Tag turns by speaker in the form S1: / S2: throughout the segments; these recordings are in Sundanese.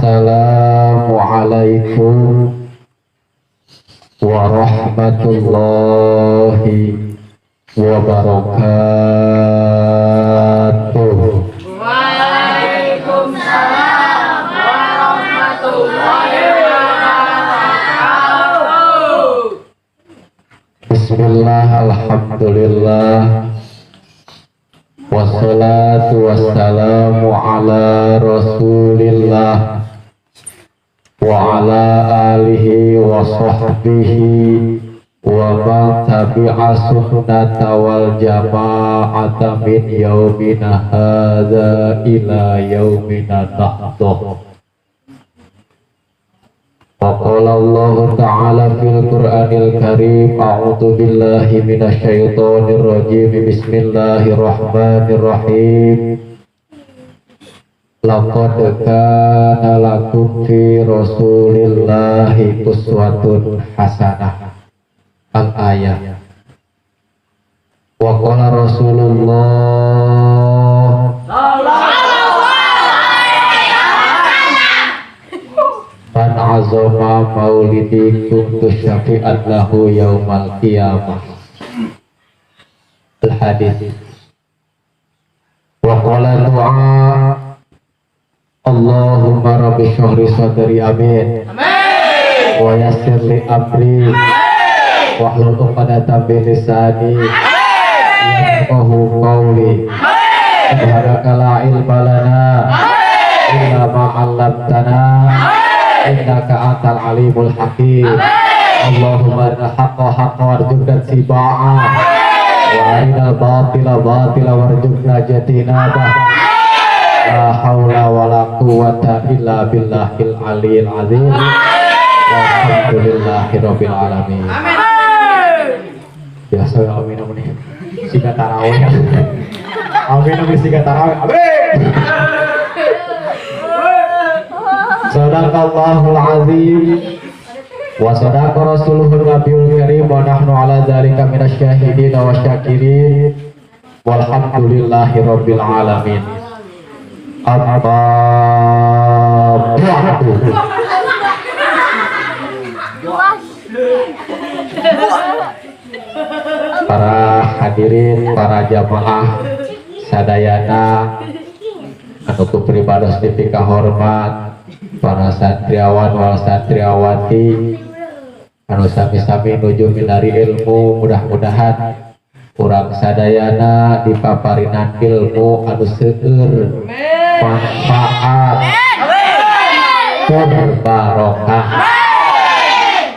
S1: Assalamualaikum warahmatullahi wabarakatuh.
S2: Waalaikumsalam warahmatullahi wabarakatuh.
S1: Bismillah, alhamdulillah, wassalatu wassalamu ala rasulillah wa ala alihi wa sahbihi wa man tabi'a sunnata wal jama'ata min yaumina hadza ila yaumina nahduh. Wa qala Allah Ta'ala fil Qur'anil Karim, a'udzu billahi minasyaitonir rajim, bismillahirrahmanirrahim. Laqad kana lakum fi Rasulillahi uswatun hasanah. Al-ayah. Wa qala Rasulullah man azama maulidi kuntu syafi'an lahu yaumal qiyamah. Al-hadis. Wa qala du'a Allahumma rabbi syahri sadri, amin.
S2: Amin.
S1: Wa yassir li amri wahlul 'uqdatam min lisani yafqahu qawli. Subhanaka la ilma lana illa ma 'allamtana innaka antal alimul hakim. Allahumma arinal haqqa haqqa warzuqna ittiba'ah wa arinal batila batila warzuqna ijtinabah. La haula wala quwwata illa billahil aliyil azim. Walhamdulillahirabbil alamin. Biasa ya, amin amin. Siga tarawih. Amin amin siga tarawih. Amin. Sadaqallahul azim wa sadaqa rasuluhun nabiyul karim wa nahnu ala dzalika minasyahidin wa syakirin. Walhamdulillahi rabbil alamin. Amma ba'du. Para hadirin, para jamaah sadayana anu ku pribados dipikahormat, para santriawan wal santriawati anu sami-sami nuju minari ilmu, mudah-mudahan urang sadayana dipaparinan ilmu anu seueur manfaat tur barokah.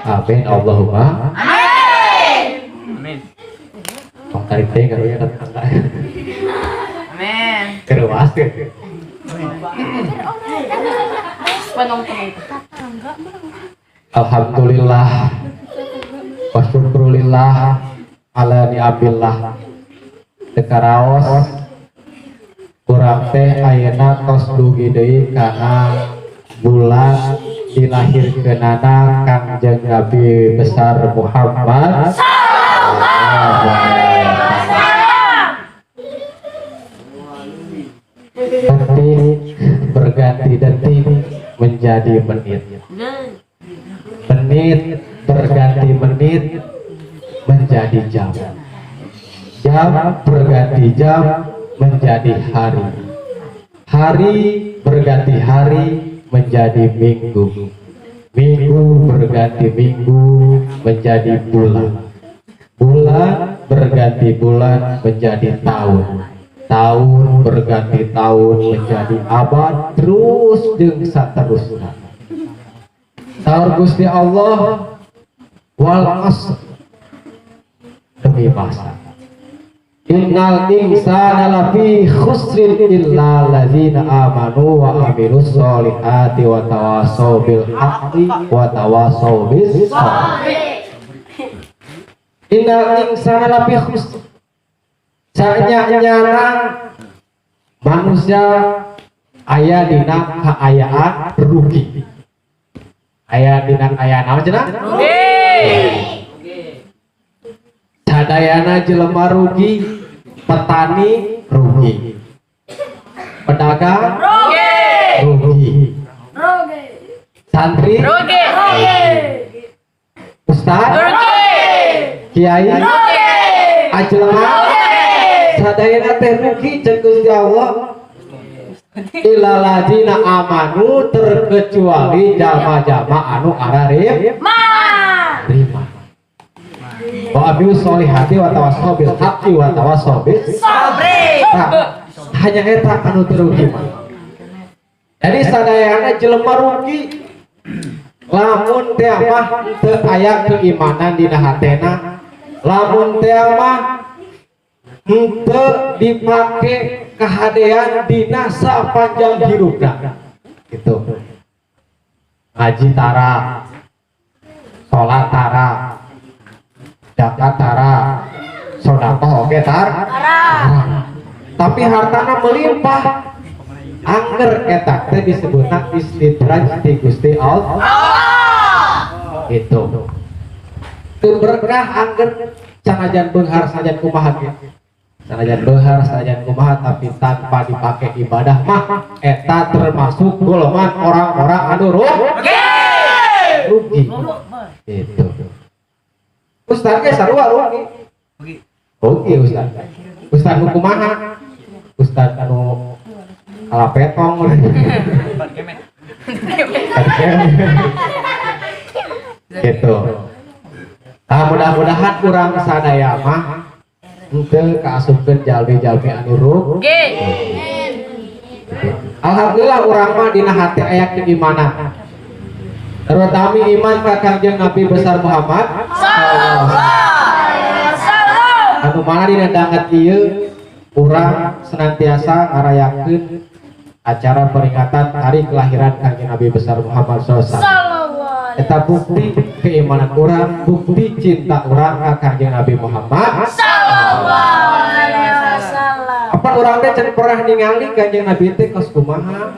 S1: Amin Allahumma
S2: Amin.
S1: Tong tarik teh karunya tetangga.
S2: Amin.
S1: Keruas ya. Alhamdulillah wa syukrulillah ala ni'amillah. Tekaraos kurang teh ayeuna tos dugi deui kana bulan dilahirkeunana Kangjeng Nabi besar Muhammad sallallahu alaihi wasallam. Detik berganti detik menjadi menit, menit berganti menit menjadi jam, jam berganti jam menjadi hari, hari berganti hari menjadi minggu, minggu berganti minggu menjadi bulan, bulan berganti bulan menjadi tahun, tahun berganti tahun menjadi abad, terus jeung saterusna. Saur Gusti Allah, wal asr, demi masa, innal insana lafi khusrin illa allazina amanu wa amilus solihati wa tawasaw bil haqqi wa tawasaw bis sabr. Innal insana lafi khusr, sanya-nyana manusia aya dina kaayaan rugi. Aya dina kaayaan naon cenah?
S2: Rugi.
S1: Sadayana jelema rugi, petani rugi, pedagang
S2: Rugi.
S1: rugi,
S2: Rugi.
S1: Santri?
S2: Rugi.
S1: Ustad?
S2: Rugi.
S1: Kiai?
S2: Rugi.
S1: Ajelma? Sadayana teh rugi cek Gusti Allah. Illalladzina amanu, terkecuali jalma-jalma anu ararima. Terima. Wa amilus sholihati wa tawassaw bil haqqi wa tawassaw bis
S2: Sabri.
S1: Nah, hanya eta anu teu rugi mah. Jadi sadayana jelema rugi lamun teh mah teu aya keimanan dina hatena, lamun teh mah henteu dipake kahadean dina sapanjang hirupna gitu. Ngaji tara, salat tara, zakat tara, sedekah oge tara, tapi hartana melimpah, angger eta teh disebutna istidraj ti Gusti Allah gitu. Teu berkah angger, sanajan beunghar, sanajan kumaha ge, sanajan beunghar, sanajan kumaha, tapi tanpa dipakai ibadah mah eta termasuk golongan orang-orang anu rugi gitu. Ustaz ge sarua rugi. Rugi Ustaz. Ustaz nu kumaha? Ustaz anu ala petong gitu. Nah, mudah-mudahan kurang sadaya mah henteu kaasupkeun jalmi-jalmi anu rugi. Alhamdulillah urang mah dina hati aya keimanan, terutama iman ka Kangjeng Nabi besar Muhammad anu mana dina danget ieu urang senantiasa ngarayakeun acara peringatan hari kelahiran Kangjeng Nabi besar Muhammad SAW. Eta bukti keimanan urang, bukti cinta urang ka Kangjeng Nabi Muhammad. Apa urang teh can pernah ningali Kangjeng Nabi teh kos kumaha,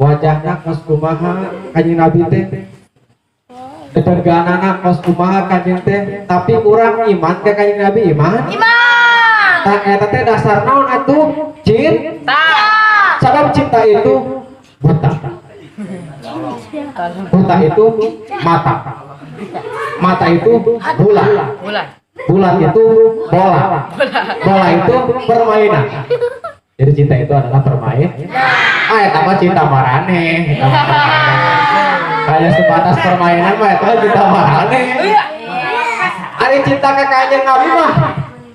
S1: wajahna kos kumaha Kangjeng Nabi teh, keteganana kos kumaha Kangjeng teh, tapi urang iman ke Kangjeng Nabi, iman.
S3: Iman.
S1: Tah eta teh dasar naon atuh? Cinta. Sabab cinta itu buta. Buta itu mata. Mata itu bulat.
S2: Bulan.
S1: Bulat itu bola. Bola itu permainan. Jadi cinta itu adalah permainan. Ah, eta mah cinta maraneh. Eta mah hanya sebatas permainan mah eta cinta maraneh. Ari cinta ka Kanjeng Nabi mah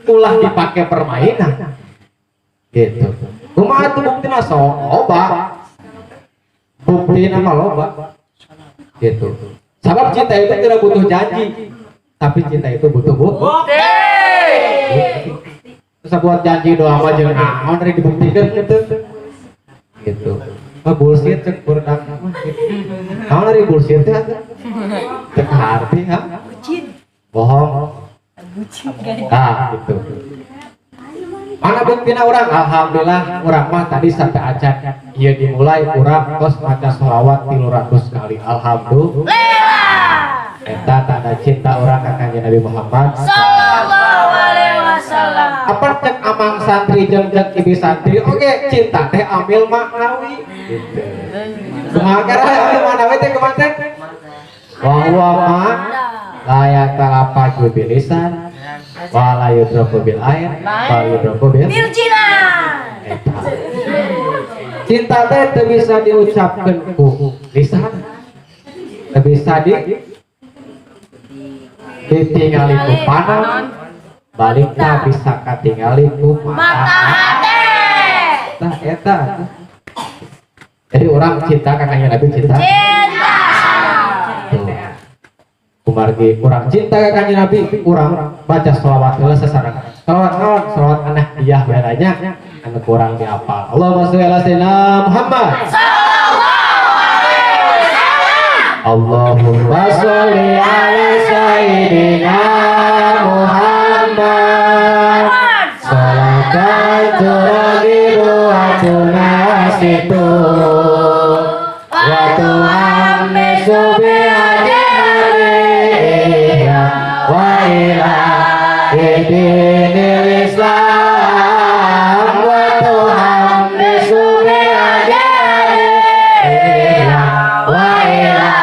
S1: ulah dipakai permainan. Gitu. Kumaha tuh buktina? Sok loba. Buktina mah loba. Gitu. Sabab cinta itu tidak butuh janji, tapi cinta itu butuh bukti. Terus buat janji doa mah jeung naon rek dibuktikan gitu. Gitu. Mah bullshit cek budak mah gitu. Naon ari bullshit teh atuh? Cek arti ha? Bohong. Nah, gitu. Mana buktina urang? Alhamdulillah urang mah tadi sampai acan ieu dimulai urang tos maca sholawat 300 kali. Alhamdulillah. Eta tanda cinta urang ka Kanjeng Nabi Muhammad.
S3: Sallallahu alaihi wasallam.
S1: Apa cek amang santri jeung cek ibi santri? Oke, cinta teh amil maknawi gitu. Kumaha kara amil maknawi teh kumaha teh? Wa huwa ma la yatalafadzu bilisan wa la yudraku bil ain bal yudraku bil
S3: Bil jinan.
S1: Eta. Cinta teh teu bisa diucapkeun ku lisan, teu bisa ditingali ku panon, balikna bisa katingali ku
S3: Mata
S1: mata.
S3: hati.
S1: Tah eta. Jadi orang cinta ka Kanjeng Nabi, cinta.
S3: Cinta.
S1: Tuh. Kumargi urang cinta ka Kanjeng Nabi, urang baca sholawat heula sasarang. Sholawat naon? Sholawat aneh diyah bae nya anu kurang diapal. Allahumma sholli ala sayyidina Muhammad. Allahumma sholli ala sayyidina Muhammad. Sholatan turagibu wa tunasitu wa tuhammisu biha wa ila dinil Islam wa tuhammisu biha wa ila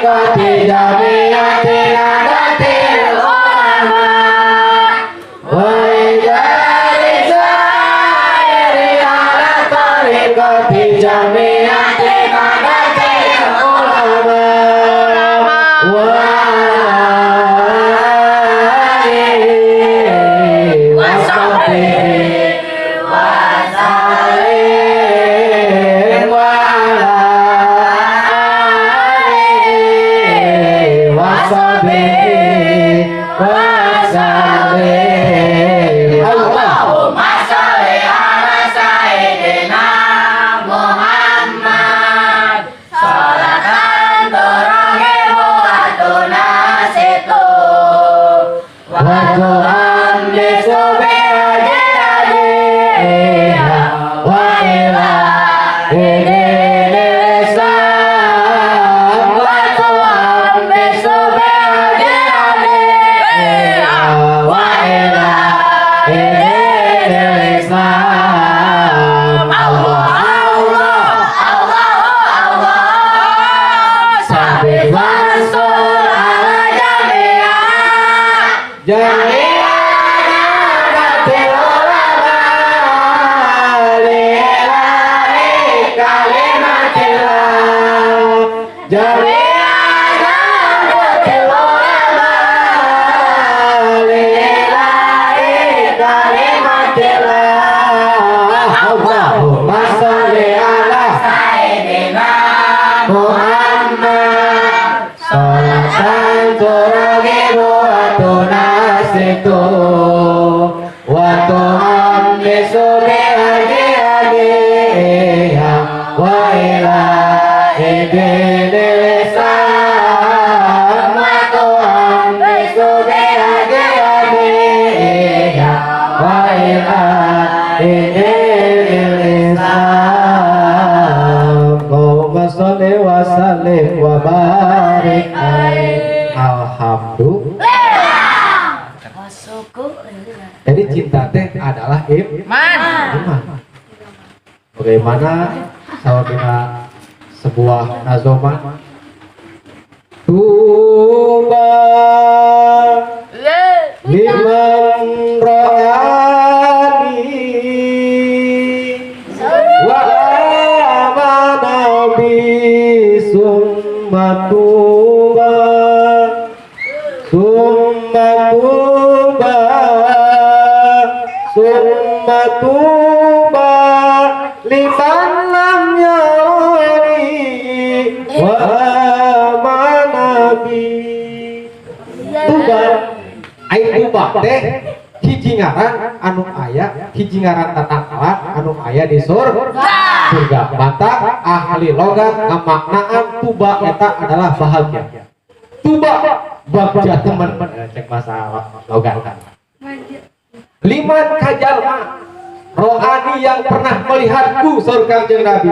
S1: tariqati jami'ati nadatil ulama wa rijali sairi ala tariqati jami'ati nadatil ulama wa alihi wa sahbihi wa sallim wa ala alihi wa sahbihi wa sallim.
S3: Allahumma sholli ala sayyidina Muhammad. Sholatan turaghibu wa tunasitu.
S1: Wa tu'annisu bi'ajliha wa ila dinil Islam wa tu'annisu bi'ajliha wa ila dinil Islam. Allah Allah.
S3: Allah Allah.
S1: Sabit
S3: Wansur ala jami'a.
S1: Jami'an nadatil ulama lillahi kalimatillah. Jami'an nadatil ulama lillahi kalimatillah. Allahumma sholli ala
S3: Sayyidina
S1: Muhammad. Salatan turaghibu wa tunasitu wa tu'annisu bi'ajliha wa ila dinil Islam wa tu'annisu bi'ajliha wa ila dinil Islam. Allahumma sholli wa sallim wa barik alaihi. Alhamdulillah. Jadi cinta teh adalah
S2: Man.
S1: iman. Bagaimana sawadina sebuah nazoman Tuba liman ro'ani wa amana bi summa tuba, summa tuba, summa tuba liman lam yarani wa amana bi. Tuba ai tuba teh hiji ngaran anu aya, hiji ngaran tatangkalan anu aya di surga. Mata ahli logat ngamaknaan tuba eta adalah bahagia. Tuba bagja teman. Cek bahasa logat, liman kajalma rohani yang pernah melihatku, saur Kangjeng Nabi,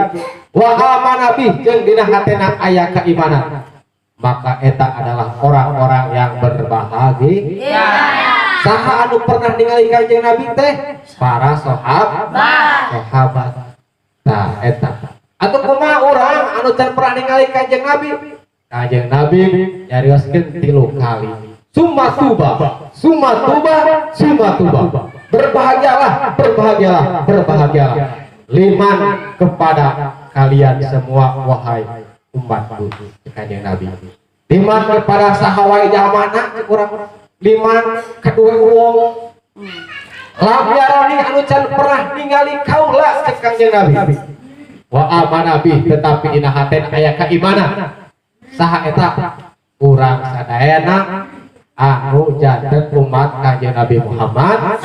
S1: wa amana bi, jeung dina hatena aya keimanan, maka eta adalah orang-orang yang berbahagia. Saha anu pernah ningali Kangjeng Nabi teh? Para sahabat. Nah, eta atau kumaha urang anu can pernah ningali Kangjeng Nabi? Kangjeng Nabi nyarioskeun tilu kali, summa tuba, summa tuba, summa tuba. Berbahagialah, berbahagialah, berbahagialah, liman kepada kalian semua wahai umatku, Kanjeng Nabi. Liman kepada saha wae jalmana kurang, liman kedua wong lam yarani anu can pernah ningali kaula, cek Kanjeng Nabi, wa amana bi, tetapi dina haten aya keimanan. Saha eta? Urang sadayana anu janten umat Kanjeng Nabi Muhammad.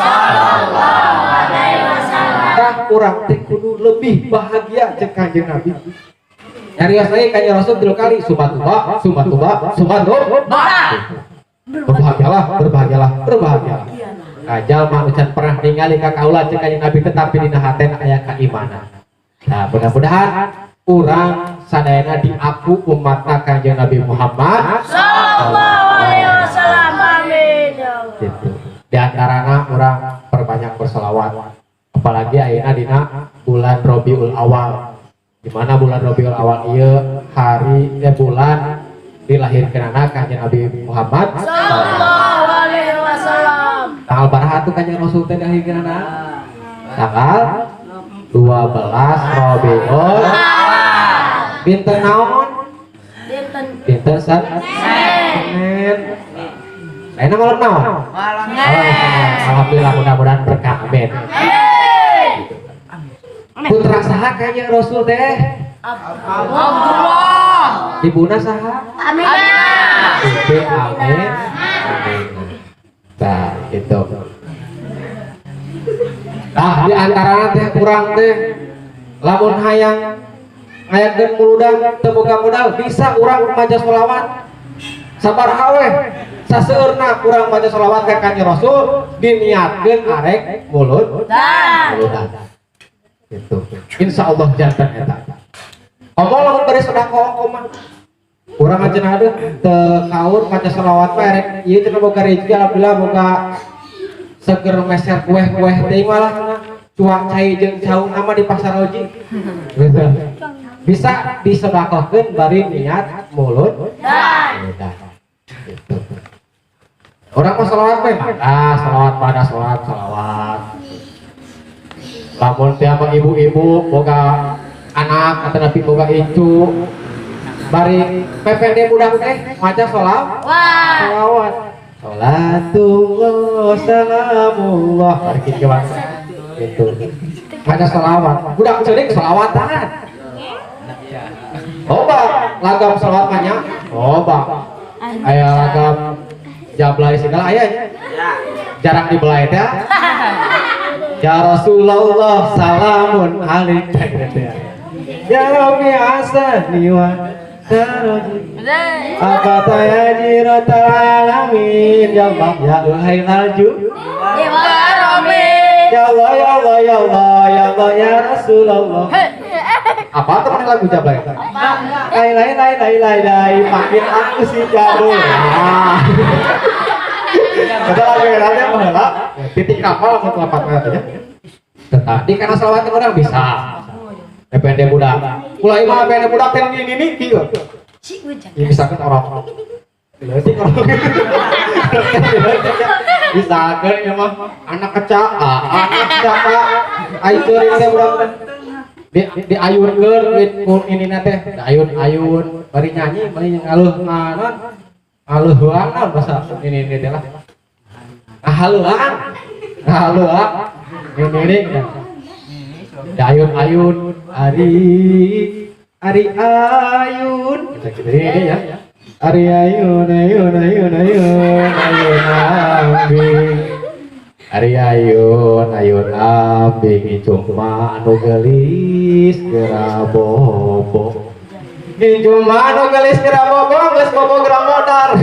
S1: Tah, urang teh kudu lebih bahagia, cek Kanjeng Nabi. Nyarios lagi Kanjeng Rasul tilu kali, summa tuba, summa tuba, summa tuba. Berbahagialah, berbahagialah, berbahagialah kajalma anu can pernah ningali ka kaula, cek Kanjeng Nabi, tetapi dina haten aya keimanan. Nah, mudah-mudahan urang sadayana diaku umatna Kanjeng Nabi Muhammad
S3: Sallallahu alaihi wasallam. Amin ya Allah.
S1: Gitu. Di antarana urang perbanyak bersolawat, apalagi ayeuna dina bulan Robiul Awal, di mana bulan Robiul Awal ieu hari bulan Dilahirkeunana Kanjeng Nabi Muhammad
S3: Sallallahu alaihi wasallam.
S1: Tanggal baraha tuh Kanjeng Rasul teh dilahirkeunana? Tanggal 12 Rabiul Dinten naon?
S3: Dinten
S1: Dinten Senin. Ayeuna malam naon?
S2: Malam.
S1: Alhamdulillah, mudah-mudahan berkah, amin. Putra saha Kanjeng Rasul teh?
S2: Abdullah.
S1: Ibuna saha?
S3: Aminah.
S1: Oke, amin. Amin. Nah, gitu. Nah, di antara teh kurang teh lamun hayang ngayakeun muludan teu boga modal, bisa urang maca sholawat sabaraha we saseueurna. Urang maca sholawat ka Kanjeng Rasul diniatkeun arek mulud
S3: Dan
S1: muludan gitu, insyaallah janten eta. Komo lamun bari sedekah mah urang aja ada teu kaur maca sholawat mah, erek ieu cenah boga rezeki, alhamdulillah boga seger meser kueh-kueh teuing malah cenah cuak cai jeung caung mah di pasar Loji gitu. Bisa disedekahkeun bari niat mulud
S3: Dan
S1: udah gitu. Orang mah sholawat we, ah, sholawat pada sholawat sholawat. Lamun tiap ibu-ibu boga anak atau nabi boga incu bari PPD budak teh maca sholawat
S3: Wah.
S1: Sholawat, sholatullah salamullah, bari kieu gitu maca sholawat, budak ceurik sholawatan. Loba lagam sholawat banyak, loba aya lagam jablay segala aya nya. Jarang dibelai teh ya. Rasulullah salamun alaik gitu ya. Ya Rabbi asani wa daraji apa tayajiratal alamin, ya Allah ya uhailal ju ya Allah, ya Allah, ya Allah, ya Allah, ya Rasulullah. Apa teman lagu jablay? Lai lai lai lai lai lai, makin aku si jadul. Nah. Kata lagu yang nanti baheula titik kapal lamun lapat ya. Tetapi karena selawat orang bisa. PPD budak. Mulai mah PPD budak teh ini ini kieu. Ya misalkan orang leutik, orang misalkan ya mah anak kecak, anak kecak ai ceurik teh budak teh di ayunkeun ku ini teh ayun-ayun bari nyanyi bari ngaluh nganon ngaluhuan naon bahasa ini teh lah, ngahaluan ngahaluan ini ini ayun-ayun ari ari ayun gitu ini ya, ari ayun ayun ayun ayun ayun ambing, ari ayun ayun ambing, incung mah anu geulis geura bobo, incung mah anu geulis geura bobo, geus bobo geura modar.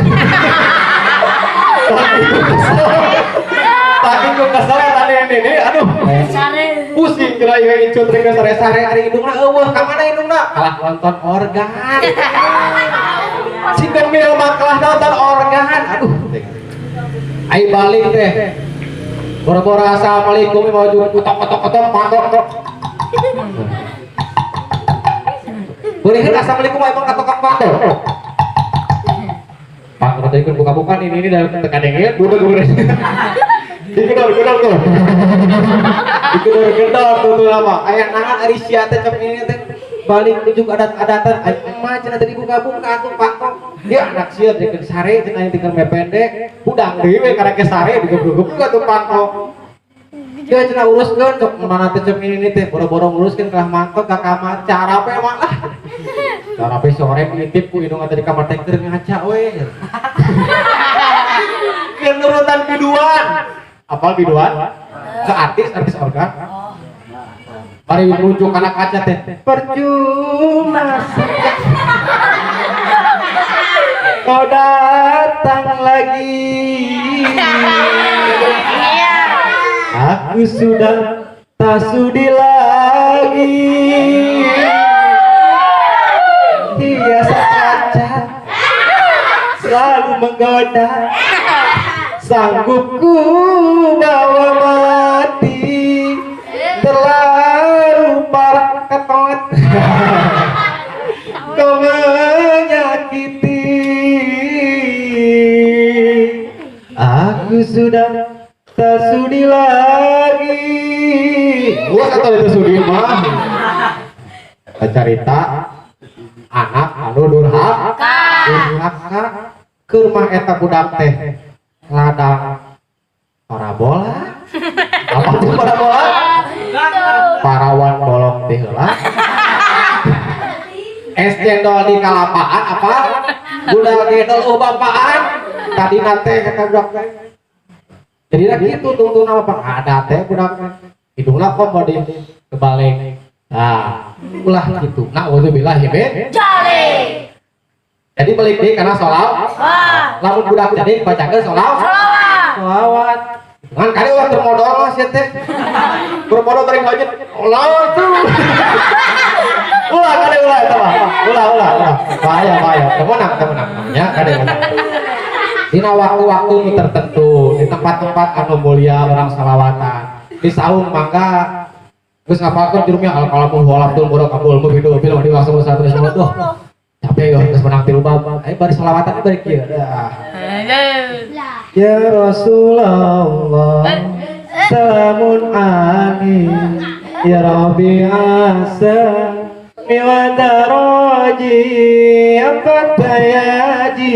S1: Tadi ku kesel tadi ini, aduh, pusing kira ieu incu teh sare-sare, ari indungna euweuh. Ka mana indungna? Kalah nonton organ si gemil mah, kalah nonton organ. Aduh, ai balik teh boro-boro assalamualaikum, mau juga kotok kotok kotok pantok tok. Berikan assalamualaikum emang katok pantok. Pak, kalau ikut buka-buka ini dari tekan dengin, duduk duduk. Digedor gedor tuh. Digedor gedor tuh tuh lama. Aya nahan ari sia teh cek ini teh balik menuju adat-adatan. Ai emak cenah tadi buka-buka atuh pangkong. Dia anak sia teh sare cenah tinggal mependek. Hudang deui we karek sare digebrug-gebrug atuh pangkong. Dia cenah uruskeun cok mana teh cek ini teh boro-boro nguruskeun kalah mangkok ka kamar cara pe mah lah. Cara pe sore ngintip ku indung di kamar teh keur ngaca we. Keur nurutan biduan. Apal biduan? Ke artis, artis organ. Mari nunjuk anak kaca teh. Percuma saja kau datang lagi. Aku sudah tak sudi lagi. Hiasan kaca selalu menggoda. Sanggup ku bawa mati. Terlalu parah ketot. Kau menyakiti. Aku sudah tak sudi lagi. Wah, kata itu sudi mah. Carita anak anu durhaka. Durhaka keur mah eta budak teh ladang parabola. Apa tuh parabola? Parawan bolong teh heula. Es cendol di kalapaan apa? Budak gendol bapaan. Tadi nate kata budak teh. Jadi lah gitu tungtung nama apa ada teh budak teh. Hidungna kok mau di kebalik. Nah, ulah gitu. Nah, auzubillah min.
S3: Jali.
S1: Jadi balik deui karena sholawat.
S3: Wah.
S1: Lamun budak jadi bacakeun sholawat.
S3: Sholawat.
S1: Sholawat. Ngan kali urang teu modal mah sia teh. Keur modal bari ngajin. Sholawat tuh. Ulah kade ulah eta mah. Ulah ulah ulah. Bahaya bahaya. Teu meunang teu meunang nya kade meunang. Dina waktu-waktu nu tertentu, di tempat-tempat anu mulia orang salawatan. Di saung mangga geus ngapalkeun jurumnya al-qalamul walabdul murakabul mubidu bil di waktu satu semua tuh. Capek yo geus menang tilu bab. Ayo bari salawatan bari kieu. Dah. Ya Rasulullah salamun alaihi ya Rabbi asa wa daraji abatayaji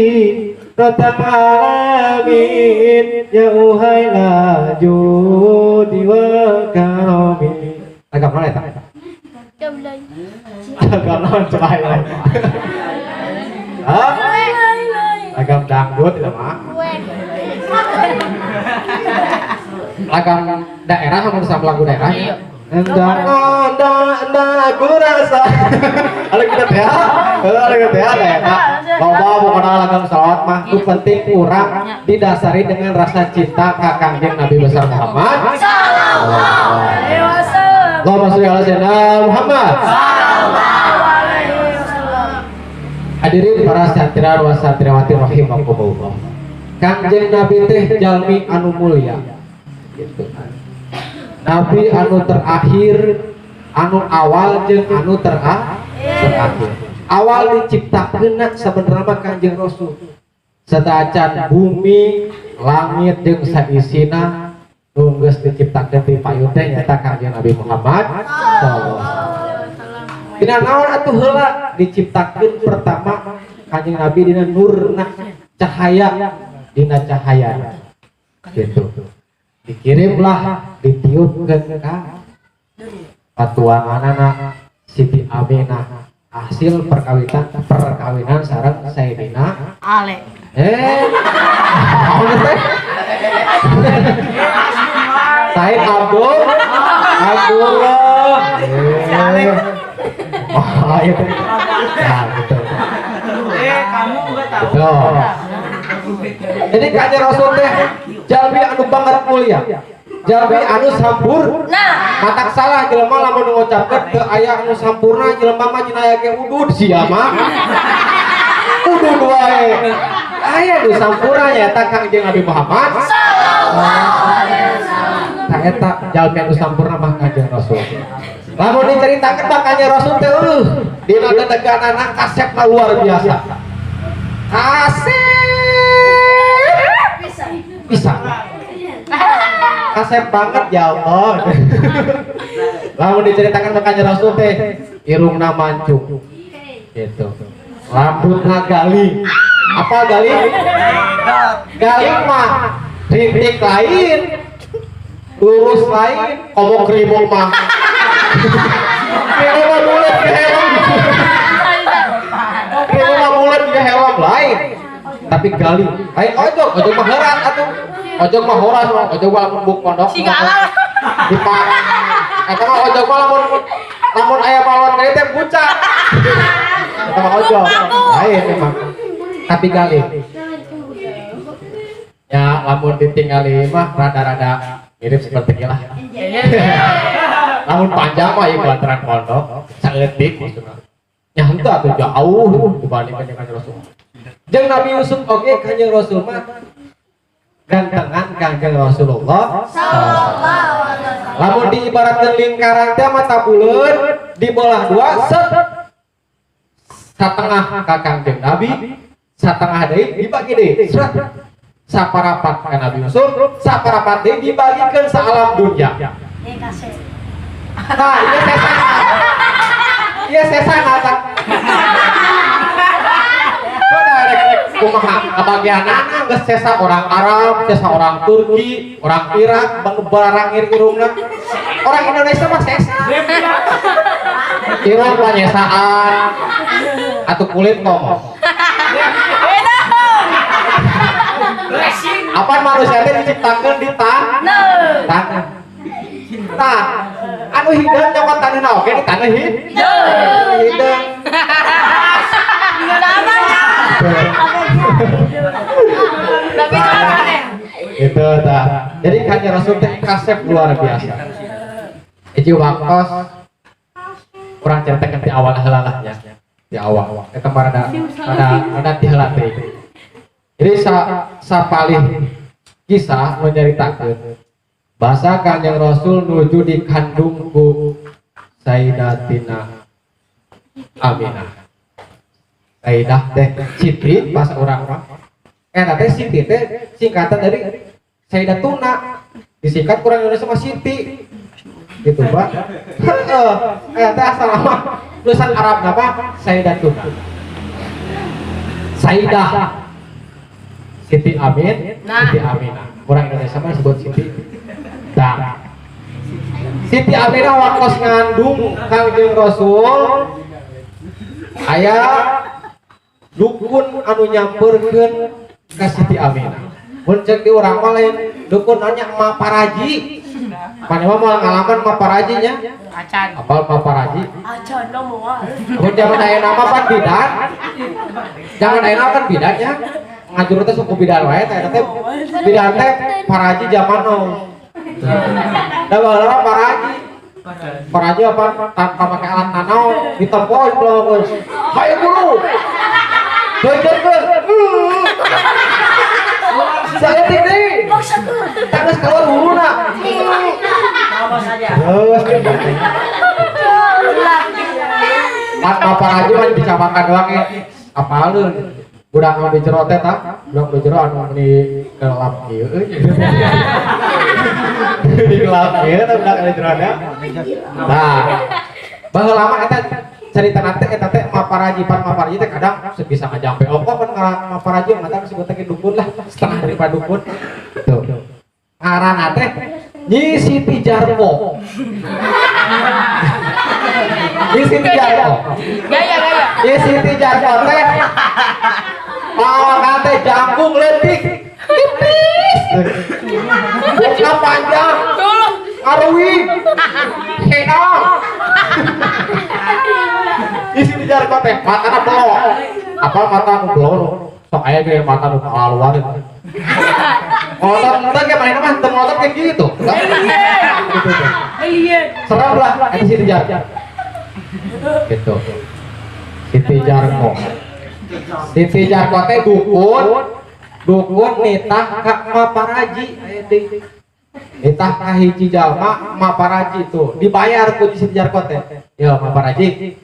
S1: rotam alamin ya uhaila judi wa karami. Agak mana eta? Agak naon coba ayo. Hah? Agam dangdut itu mah. Lagam daerah sama sama lagu daerah. Nda nda nda aku rasa. Ada kita teh, ada kita teh ada ya. Loba pokona lagam salawat mah nu penting urang didasari dengan rasa cinta ka Kangjeng Nabi besar Muhammad.
S3: Sallallahu alaihi wasallam.
S1: Allahumma sholli ala sayyidina Muhammad.
S3: Sallallahu alaihi wasallam.
S1: Hadirin para satria wa satriawati rahimakumullah. Kangjeng Nabi teh jalmi anu mulia. Gitu. Nabi anu terakhir, anu awal jeung anu terakhir. Awal diciptakeunna sabenerna mah Kangjeng Rasul. Sateuacan bumi, langit jeung saisina nu geus diciptakeun ti payun teh nyaeta Kangjeng Nabi Muhammad sallallahu alaihi wasallam. Dina naon atuh heula diciptakeun pertama Kangjeng Nabi dina nurna cahaya, dina cahaya. Gitu. Dikirimlah ditiupkeun ka patuanganana Siti Aminah hasil perkawinan sareng Sayyidina
S3: Ale.
S1: Naon teh? Said Abdul Abdullah. Oh, itu. Nah, gitu.
S2: Kamu enggak tahu.
S1: Gitu. Jadi Kanjeng Rasul teh jalmi anu banget mulia. Jalmi anu sampur.
S3: Nah,
S1: matak salah jelema lamun ngucapkeun teu aya anu sampurna jelema mah cenah aya ge udud sia mah. Udud wae. Aya nu sampurna nyaeta Kangjeng Nabi Muhammad
S3: sallallahu alaihi wasallam.
S1: Tah eta jalmi anu sampurna mah Kangjeng Rasul. Lamun diceritakeun mah Kangjeng Rasul teh dina dedeganana kasepna luar biasa. Kasep
S3: Bisa.
S1: Bisa. Kasep banget ya Allah. Lamun diceritakan ke Kanjeng Rasul teh irungna mancung. Gitu. Rambutna gali. Apa gali? Gali mah rintik lain, lurus lain, komo kribo mah. Kribo mah bulat ke helm. Kribo mah bulat ke helm lain. Tapi gali, lain ojok, ojok mah herat atuh. Ojok mah horas, ojok mah lamun buk pondok. Dipak. Eta mah ojok mah lamun aya balon deui teh bucak. Eta mah ojok. Lain memang. Tapi gali. Ya lamun ditinggali mah rada-rada mirip seperti lah. Lamun panjang mah ieu lantaran pondok saeutik maksudna. Nya henteu atuh jauh dibandingkan dengan Rasul. Jeung Nabi Yusuf oge Kanjeng Rasul mah gantengan Kanjeng Rasulullah
S3: Sallallahu alaihi wasallam.
S1: Lamun diibaratkeun lingkaran teh mata buleun dibelah dua set satengah ka Kangjeng Nabi, satengah deui dibagi deui seret Saparapat ka Nabi Yusuf, saparapat deui dibagikeun sa alam dunya.
S3: Eh kasih.
S1: Nah, ieu sesana. Ieu sesana tah. Kok kumaha kabagianana geus sesa orang Arab, sesa orang Turki, orang Irak, barangir irungna. Orang Indonesia mah sesa. Irung panyesaan atau kulit ngomong. Apa manusia teh diciptakeun di tanah? Tanah. Tah, anu hideung nyokot taneuhna oge di taneuh hideung. Hideung.
S4: Tapi itu aneh.
S1: Itu tah. Jadi Kanjeng Rasul teh kasep luar biasa. Hiji waktos urang ceritakeun ti awal heula lah nya. Di awal. Eta mah rada ti heula teh. Jadi sapalih kisah nu nyaritakeun bahasa Kanjeng Rasul nuju dikandung ku Sayyidatina Aminah. Sayyidah teh Siti bahasa urang mah. Eta teh Siti teh singkatan dari Sayyidatuna. Disingkat kurang Indonesia mah Siti. Gitu, Pak. Heeh. Eta teh asal mah tulisan Arab apa? Sayyidatuna. Sayyidah Siti Amin,
S4: Nah.
S1: Siti Aminah. Kurang Indonesia mah disebut Siti. Nah. Siti Aminah waktos ngandung Kangjeng Rasul aya dukun anu nyamperkeun ka Siti Aminah. Mun ceuk di urang mah lain dukun nanya Ma Paraji. Maneh mah moal ngalaman Ma Paraji nya.
S4: Acan.
S1: Apal Ma Paraji?
S3: Acan no moal.
S1: Mun zaman ayeuna mah pan bidan. Jangan ayeuna kan bidannya. Ngajur teh suku bidan wae teh eta teh bidan teh Paraji zaman now. Da baheula Paraji. Paraji apa tanpa pakai alat nanaon ditempo belum. Hayo bulu. Jejerkeun. Saeutik deui. Tanggeus keluar huluna. Terus tanpa Paraji mah dicamakan doang ge. Apaleun. Budak anu di jero teh tah, budak di jero anu di gelap kieu euy. Di gelap kieu teh budak di jero teh. Nah, baheula mah eta caritana teh eta teh Maparaji, pan Maparaji teh kadang bisa ngajampe ongkoh pan ngaran Maparaji mah disebut teh dukun lah, setengah daripada dukun. Tuh. Ngaranna teh Nyi Siti Jarwo. Nyi Siti Jarwo.
S4: Gaya gaya.
S1: Nyi Siti Jarwo teh pawangan teh jangkung leutik tipis. Buka panjang. Ngaruwi. Hedong. Nyi Siti Jarwo teh matana belok. Apa mata nu belok? Sok aya ge mata nu kaluar. Ngotot teh kayak mana mah teu ngotot kayak gitu.
S3: Alien.
S1: Serem lah eta Siti Jarwo. Gitu. Siti Jarwo. Siti Jarwo teh dukun, dukun nitah ka Maparaji aya deui. Nitah ka hiji jalma Maparaji tuh dibayar ku Siti Jarwo teh. Ya Maparaji.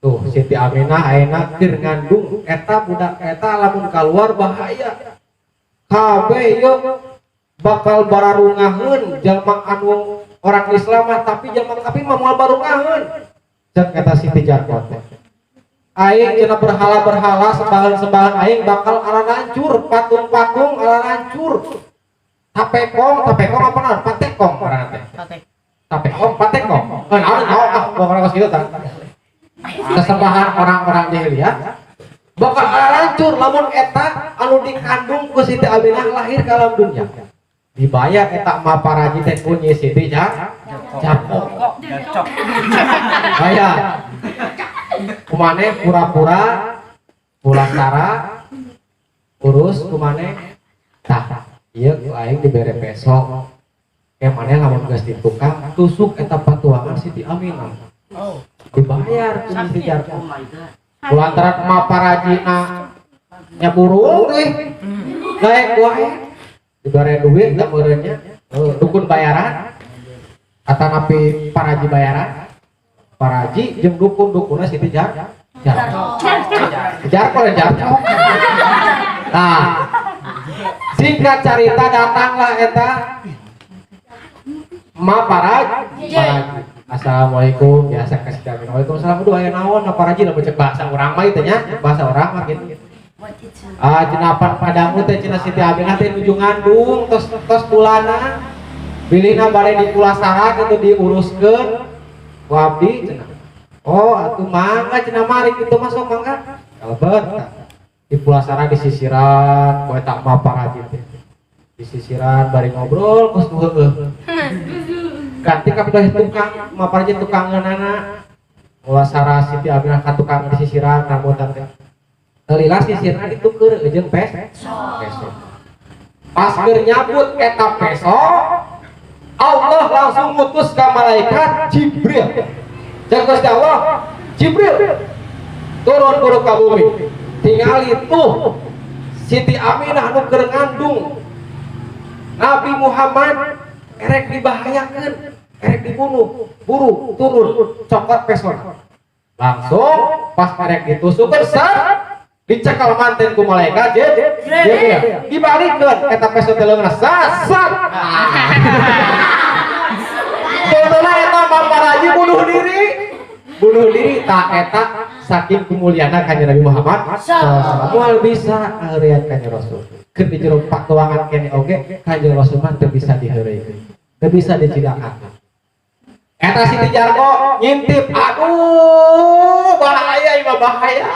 S1: Tuh Siti Aminah ayeuna keur ngandung eta budak eta lamun kaluar bahaya. Kabeh ieu bakal bararungaheun jalma anu orang Islam mah tapi jalma kafir mah moal barungaheun. Cek eta Siti Jarwo teh. Aing cenah berhala-berhala sembahan-sembahan aing bakal ala hancur, patung-patung ala hancur. Tapekong, tapekong apa naon? Patekong ngaranna teh. Tapekong, patekong. Naon naon ah pokona kos kitu tah. Sesembahan orang-orang jahiliyah bakal ala hancur lamun eta anu dikandung ku Siti Aminah lahir ke alam dunia. Dibayar eta Maparaji teh ku Nyi Siti Jarwo. Bayar. Kumane pura-pura pulasara urus kumane tah ieu ku aing dibere peso ke maneh lamun geus ditukang tusuk eta patuangan Siti Aminah. Dibayar ku Siti Jarwo. Kulantaran Maparajina nyaburung euy. Naik wae dibere duit da meureunnya dukun bayaran atanapi paraji bayaran. Paraji jeung dukun dukunna Siti Jarwo. Jarwo Jarwo. Nah, Singkat cerita, datanglah eta Ma Paraji. "Assalamualaikum," biasa kasih kami. "Waalaikumsalam." "Aduh, aya naon, Ma Paraji?" Lamun cek bahasa urang mah itu nya, bahasa urang mah gitu. "Ah, cenah, pan padamu teh," cenah, "Siti Aminah teh nuju ngandung tos tos bulanan. Bilihna bade dipulasara kitu, diuruskeun ku abdi," cenah. "Oh, atuh mangga," cenah, "mari kitu masuk, mangga." Kalebet di pulasara, disisiran ku eta Ma Paraji teh. Disisiran bari ngobrol kos nu heueuh. Ganti ka tukang Ma Paraji, tukang ngeunana. Pulasara Siti Aminah ka tukang disisiran rambutan teh. Lila sisirna dituker jeung peso. Pas keur nyabut eta peso, Allah langsung ngutus ke malaikat Jibril. Cek Gusti Allah, "Jibril, turun buru ka bumi. Tingali tuh Siti Aminah nu keur ngandung Nabi Muhammad erek dibahayakeun, erek dibunuh. Buru turun, cokot pesona." Langsung pas erek ditusukkeun, sat, dicekal manten ku malaikat Jibril. Dibalikeun eta peso teh leungeunna, sat sat. Contohna eta Ma Paraji bunuh diri. Bunuh diri tak eta saking kemuliaan kanjeng Nabi Muhammad sallallahu, moal bisa ngaheureyan kanjeng Rasul. Keur di jero patuangan kene oge kanjeng Rasul mah teu bisa diheureuykeun. Teu bisa dicidakakeun. Eta Siti Jarko ngintip, aduh, bahaya ieu mah, bahaya.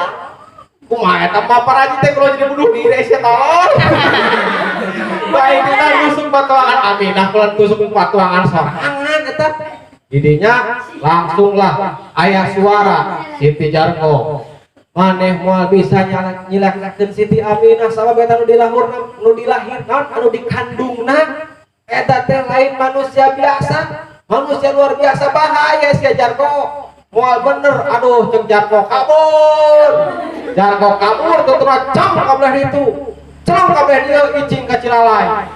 S1: Kumaha eta Ma Paraji teh kalau jadi bunuh diri sia, tolong. Baik kita nusuk patuangan Aminah, kalau tusuk patuangan sorangan eta. Didinya langsunglah aya suara, "Siti Jarko, maneh moal bisa nyilakakeun Siti Aminah, sabab eta nu dilahurna, nu dilahir naon, anu dikandungna eta teh lain manusia biasa, manusia luar biasa, bahaya sia Jarko, moal bener." "Aduh," cek Jarko, "kabur." Jarko kabur, tuturna cang ka belah ditu, cang ka belah dieu, icing ka Cilalai,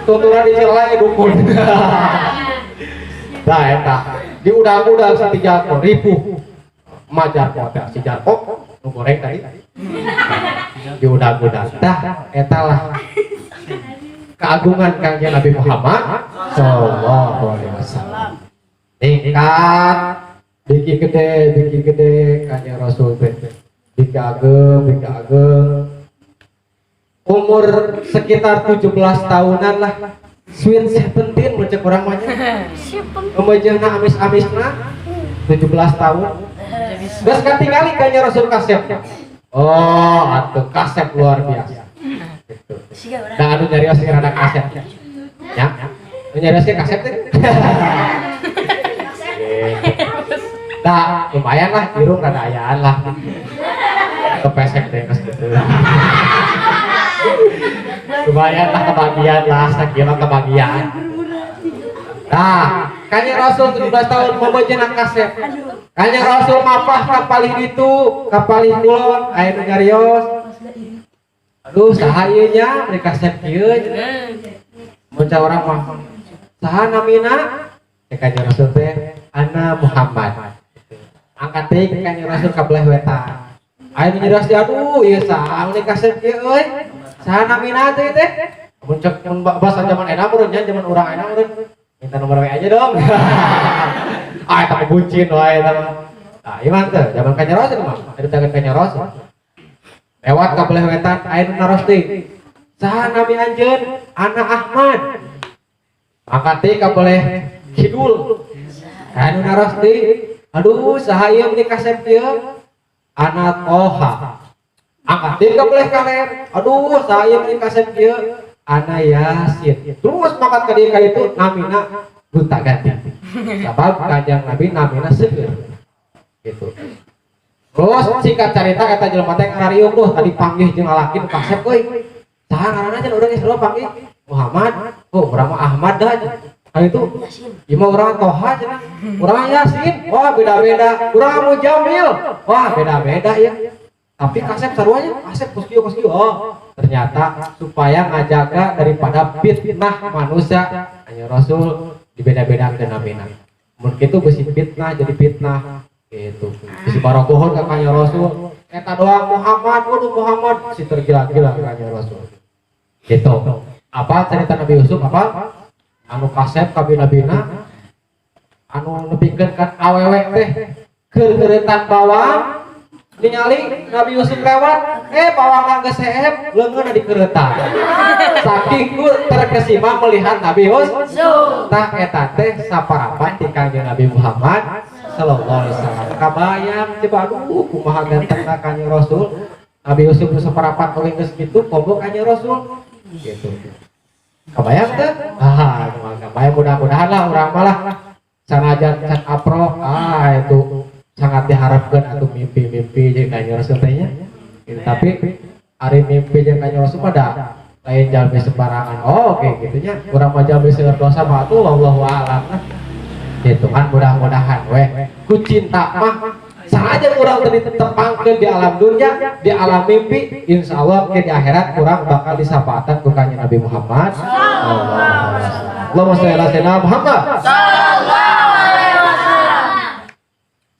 S1: tuturna di Cilalai dukun. Nah, eta di udah-udah Siti Jarko ripuh Ma Jarko teh, si Jarko nu goreng tadi di udah-udah. Tah, eta lah keagungan Kangjeng Nabi Muhammad sallallahu alaihi wasallam. Tingkat biki gede, biki gede Kanjeng Rasul teh, biki ageng, biki ageng. Umur sekitar 17 tahunan lah, sweet seventeen mun cek urang mah nya, Umujeuhna amis-amisna 17 tahun. Geus katingali Kanjeng Rasul kasep. Oh, atuh kasep luar biasa. Gitu. Nah, anu nyarios ge rada kasep. Ya. Anu nyarios ge kasep teh. Gitu. Nah, lumayan lah, irung rada ayaan lah. Kepesek deh geus gitu. Lumayan lah, kebagian lah, sakira kebagian. Nah, Kanjeng Rasul 17 tahun membejeuna kasep. Kanjeng Rasul mapah ka palih ditu, ka palih kulon, aya nu nyarios. "Aduh, saha ieu nya, beri kasep kieu?" Mun urang mah, "Saha namina?" Cek Kanjeng Rasul teh, "Ana Muhammad." Angkat deui Kanjeng Rasul ka belah wetan. Aya nu nyarios, "Aduh, ieu saha meni kasep kieu euy? Saha namina teh teh?" Mun cek mun bahasa zaman enak meureun nya, zaman urang enak meureun. "Minta nomor WA aja dong." Ah, eta mah bucin wae eta mah. Nah, ieu mah teu, zaman Kanjeng Rasul mah. Ada tangan Kanjeng Rasul. Lewat ka belah wetan aya nu naros deui. "Saha nami anjeun?" "Ana Ahmad." Angkat deui ka belah kidul. Aya nu naros deui. "Aduh, saha ieu meni kasep ieu?" "Ana Toha." Angkat deui ka belah kaler. "Aduh, saha ieu meni kasep ieu?" "Ana Yasin." Terus mangkat ka dieu ka ditu, namina gonta ganti. Sabab Kanjeng Nabi namina seueur. Gitu. Terus singkat cerita eta jelema teh ngarariung, "Duh, tadi panggih jeung lalaki nu kasep euy. Saha ngaranna cenah urang geus sarua panggih?" "Muhammad." "Oh, urang mah Ahmad dah." "Kali itu ieu mah urang Toha," cenah. "Urang Yasin." "Wah, beda-beda." "Urang Mujamil." "Wah, beda-beda ya. Tapi kasep saruanya, kasep kos kieu kos kieu." Oh, ternyata supaya ngajaga daripada fitnah manusia, hanya Rasul dibeda-bedakeun namina. Mun kitu bisi fitnah, jadi fitnah gitu. Bisi barogohon ka Kanjeng Rasul. Eta doang Muhammad, waduh Muhammad, si tergila-gila Kanjeng Rasul. Gitu. Apa cerita Nabi Yusuf apa? Anu kasep kabina-bina anu nepikeun kan awewe teh keur ngeuretan bawang ningali Nabi Yusuf lewat, bawang geus seep leungeunna dikeuretan. Saking ku terkesima melihat Nabi Yusuf. Tah eta teh saparapat ti Kangjeng Nabi Muhammad sallallahu alaihi wasallam. Kabayang coba aduh kumaha gantengna Kangjeng Rasul. Nabi Yusuf nu saparapat oge geus kitu komo Kangjeng Rasul gitu. Kabayang teh? Ah, kabayang mudah-mudahan lah urang malah sanajan can apro, itu sangat diharapkan atau mimpi-mimpi jeung Kangjeng Rasul teh nya. Gitu. Tapi ari mimpi jeung Kangjeng Rasul mah da lain jalmi sembarangan. Oh, oke gitu nya. Urang mah jalmi seueur dosa mah atuh wallahu a'lam lah. Gitu kan mudah-mudahan weh. Ku cinta mah saja urang teu ditepangkeun di alam dunia, di alam mimpi, insyaallah ke di akhirat urang bakal disapaatan ku Kangjeng Nabi Muhammad sallallahu alaihi wasallam. Allahumma sholli ala sayyidina Muhammad
S3: Sallallahu alaihi wasallam.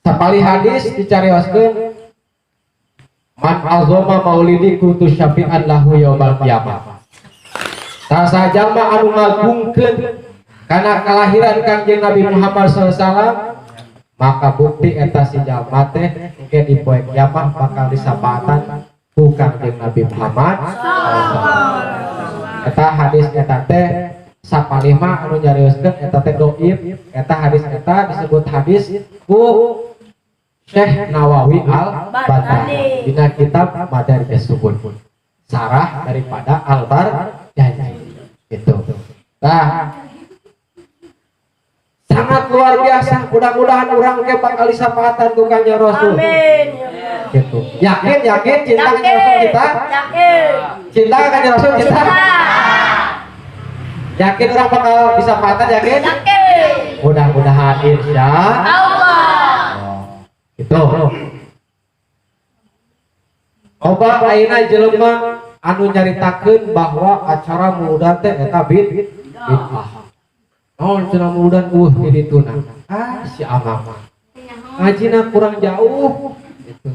S1: Sapali hadis dicarioskeun man azama maulidi kuntu syafi'an lahu yaumal qiyamah. Tah jalma anu ngagungkeun kana kalahiran Kangjeng Nabi Muhammad sallallahu alaihi wasallam, maka bukti eta si jalma teh engke di poe kiamah bakal disapaatan ku Kangjeng Nabi Muhammad sallallahu alaihi wasallam. Eta hadis eta teh sapalima anu nyarioskeun eta teh doif, eta hadis eta disebut hadis ku Syekh Nawawi Al-Bantani dina kitab Madarij Subul, sarah daripada Al-Barjanji gitu. Nah, sangat luar biasa, mudah-mudahan urang ke bakal disapaatan ku Kangjeng Rasul.
S3: Amin ya Allah.
S1: Gitu. Yakin, yakin cinta Kangjeng Rasul kita?
S3: Yakin.
S1: Cinta Kangjeng Rasul kita?
S3: Cinta.
S1: Yakin urang bakal disapaatan, yakin?
S3: Yakin.
S1: Mudah-mudahan insya
S3: Allah.
S1: Itu. Coba ayeuna jelema anu nyaritakeun bahwa acara muludan teh eta bid'ah. Naon cenah muludan di dituna. Ah si amang mah. Ngajina kurang jauh gitu.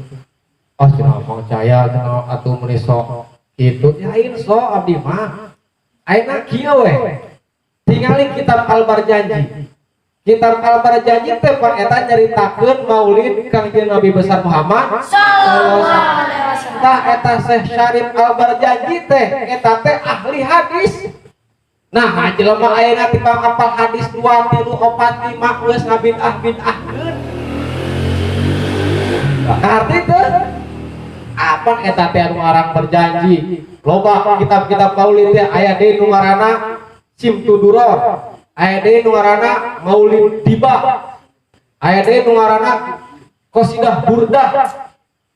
S1: Oh cenah Mang Caya cenah atuh meuni sok kitu. Lain sok abdi mah. Ayeuna kieu we. Tingali kitab Al-Barjanji. Kitab Al-Barjanji teh pan eta nyaritakeun maulid Kangjeng Nabi besar Muhammad
S3: Sallallahu alaihi wasallam.
S1: Tah eta Syekh Syarif Al-Barjanji teh eta teh ahli hadis. Nah, jelema ayeuna tibang apal hadis 2 3 4 5 geus ngabid'ah-bid'ahkeun. Ngarti teu? Apa eta teh anu ngarang berjanji? Loba kitab-kitab maulid teh aya deui nu ngaranna Simtuduror, aya deui nu ngaranna Maulid Diba, aya deui nu ngaranna Qasidah Burdah,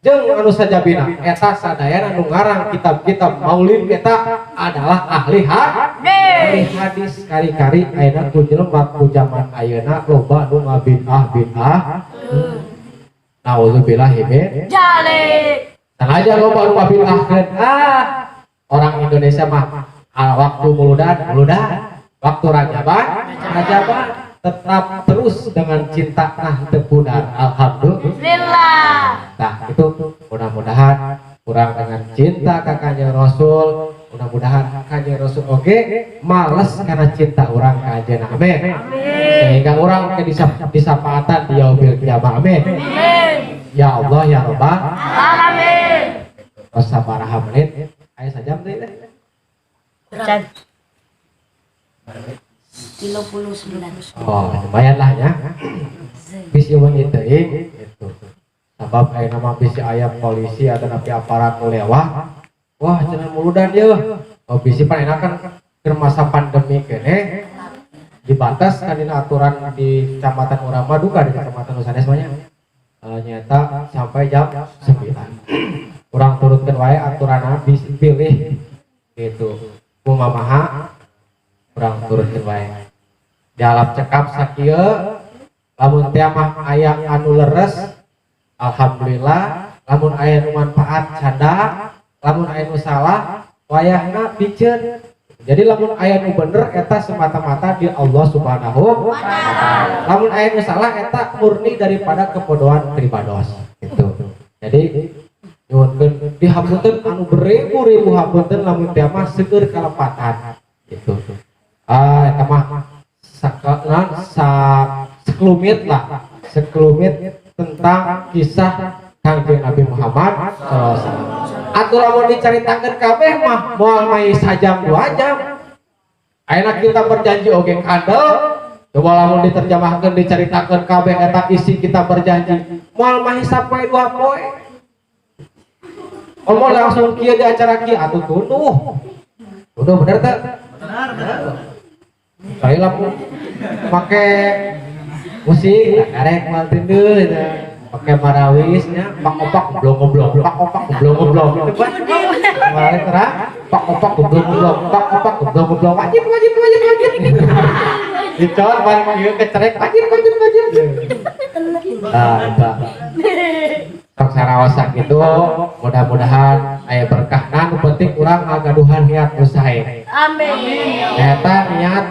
S1: jeung anu sajabina. Eta sadayana nu ngarang kitab-kitab maulid eta adalah ahli ahli hadis. Kari-kari ayeuna ku jelema ku zaman ayeuna loba nu ngabid'ah-bid'ah. Nauzubillahi min
S3: Jalik.
S1: Sengaja loba nu ngabid'ahkeun. Ah, orang Indonesia mah waktu muludan, muludan, waktu rajaban, rajaban, tetap terus dengan cinta nah teu pudar. Alhamdulillah. Nah, itu mudah-mudahan kurang dengan cinta ka Kangjeng Rasul, mudah-mudahan Kangjeng Rasul oge males karena cinta urang ka anjeunna. Amin. Sehingga urang ke disapaatan di yaumil kiamah. Amin.
S3: Amin.
S1: Ya Allah ya Rabbal
S3: alamin.
S1: Sabaraha menit? Aya sajam deui teh.
S3: Can. 39.
S1: Oh, lumayan lah ya. Bisi wengi teuing gitu. Sabab aya nama bisi aya polisi atau napi aparat nu lewat. Wah, cenah muludan yeuh. Oh, bisi pan enak kan keur masa pandemi keneh dibatas kan dina aturan di kecamatan urang mah duka di kecamatan nu sanes mah nya. Nyata sampai jam 9. Urang turutkeun wae aturanna bisi pilih gitu. Kumamaha urang turutkeun wae. Di alam cekap sakieu lamun teh mah aya anu leres alhamdulillah, lamun aya nu manfaat canda, lamun aya nu salah wayahna piceun. Jadi lamun aya nu bener eta semata-mata di Allah Subhanahu wa taala. Lamun aya nu salah eta murni daripada kebodohan pribados gitu. Jadi nyuhunkeun dihapunten anu beribu-ribu hapunten lamun teh mah seueur kalepatan. Itu. Ah, eta mah naon, sekelumit lah, sekelumit tentang kisah Kangjeng Nabi Muhammad SAW. Atuh lamun dicaritakeun kabeh mah moal mai sajam 2 jam. Ayeuna Kitab Barzanji oge kandel. Coba lamun diterjemahkeun, dicaritakeun kabeh eta isi Kitab Barzanji, moal mahi sapoe 2 poe. Ngomong langsung kieu di acara kieu atuh tunduh. Tunduh, bener teh?
S2: Benar, benar.
S1: Saya lah make musik karek moal tunduh gitu. Pakai marawisnya pak opak goblok goblok, pak opak goblok goblok gitu kan. Kemarin terang pak opak goblok goblok, pak opak goblok goblok, wajib wajib wajib wajib. Dicot paling ieu kecerek, wajib wajib wajib. Nah, eta. Sok saraos gitu, mudah-mudahan aya berkah. Nu penting urang ngagaduhan niat nu sae.
S3: Amin.
S1: Eta niat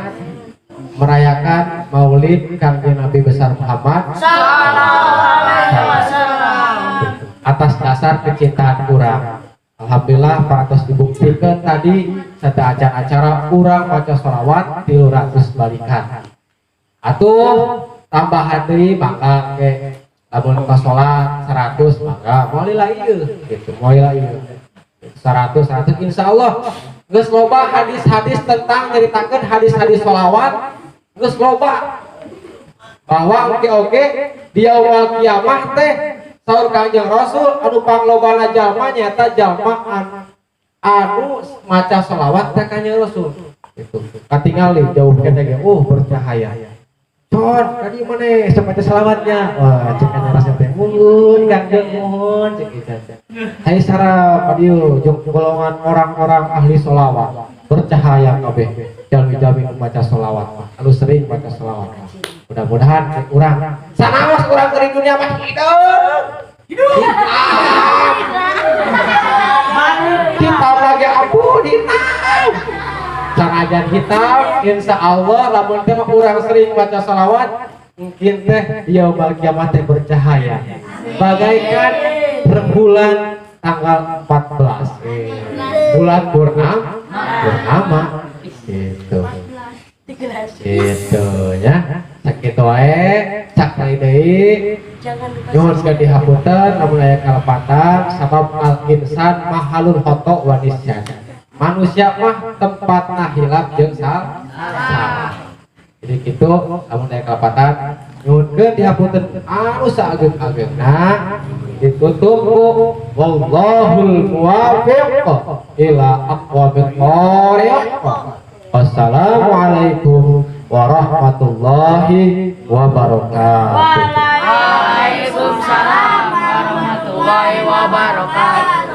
S1: merayakan Maulid Kangjeng Nabi besar Muhammad
S3: Sallallahu alaihi wasallam.
S1: Atas dasar kecintaan urang. Alhamdulillah parantos dibuktikan tadi satu acara-acara urang maca sholawat 300 balikan. Atuh tambahan deui maka ke lamun ka sholat 100 maka moal lah ieu gitu, moal lah ieu 100 100. Insyaallah geus loba hadis-hadis tentang nyaritakeun hadis-hadis sholawat, geus loba bahwa oke oke di awal kiamah teh saur Kanjeng Rasul anu panglobana jalma nyata jalma anu maca sholawat teh Kanjeng Rasul itu katingali jauh kene ge bercahaya. Con kadi mana maca selawatnya, wah, cek Kanjeng Rasul teh, "Muhun, Kanjeng, muhun," cek gitu. Hai sarap kadieu jeung golongan orang-orang ahli sholawat, bercahaya kabeh jalmi-jalmi nu maca sholawat mah, anu sering maca sholawat mah. Mudah-mudahan cek urang sanaos urang dari dunia mah hidup hitam hitam lagi, ampun, hitam sanajan hitam, insya Allah lamun teh mah urang sering baca sholawat mungkin teh yaumul kiamat teh bercahaya bagaikan rembulan tanggal 14, bulan purnama purnama gitu gitu ya. Sakitu wae, sakali deui.
S3: Jangan lupa.
S1: Nyuhun sekali dihapunten lamun aya kalepatan, sabab al insan mahalul khoto wa nisyan, manusia mah tempatna hilap jeung salah. Jadi gitu, lamun aya kalepatan nyuhunkeun dihapunten anu saageng-agengna. Ditutup ku wallahul muwafiq ila aqwamit thoriq. Wassalamualaikum warahmatullahi wabarakatuh.
S4: Waalaikumsalam warahmatullahi wabarakatuh.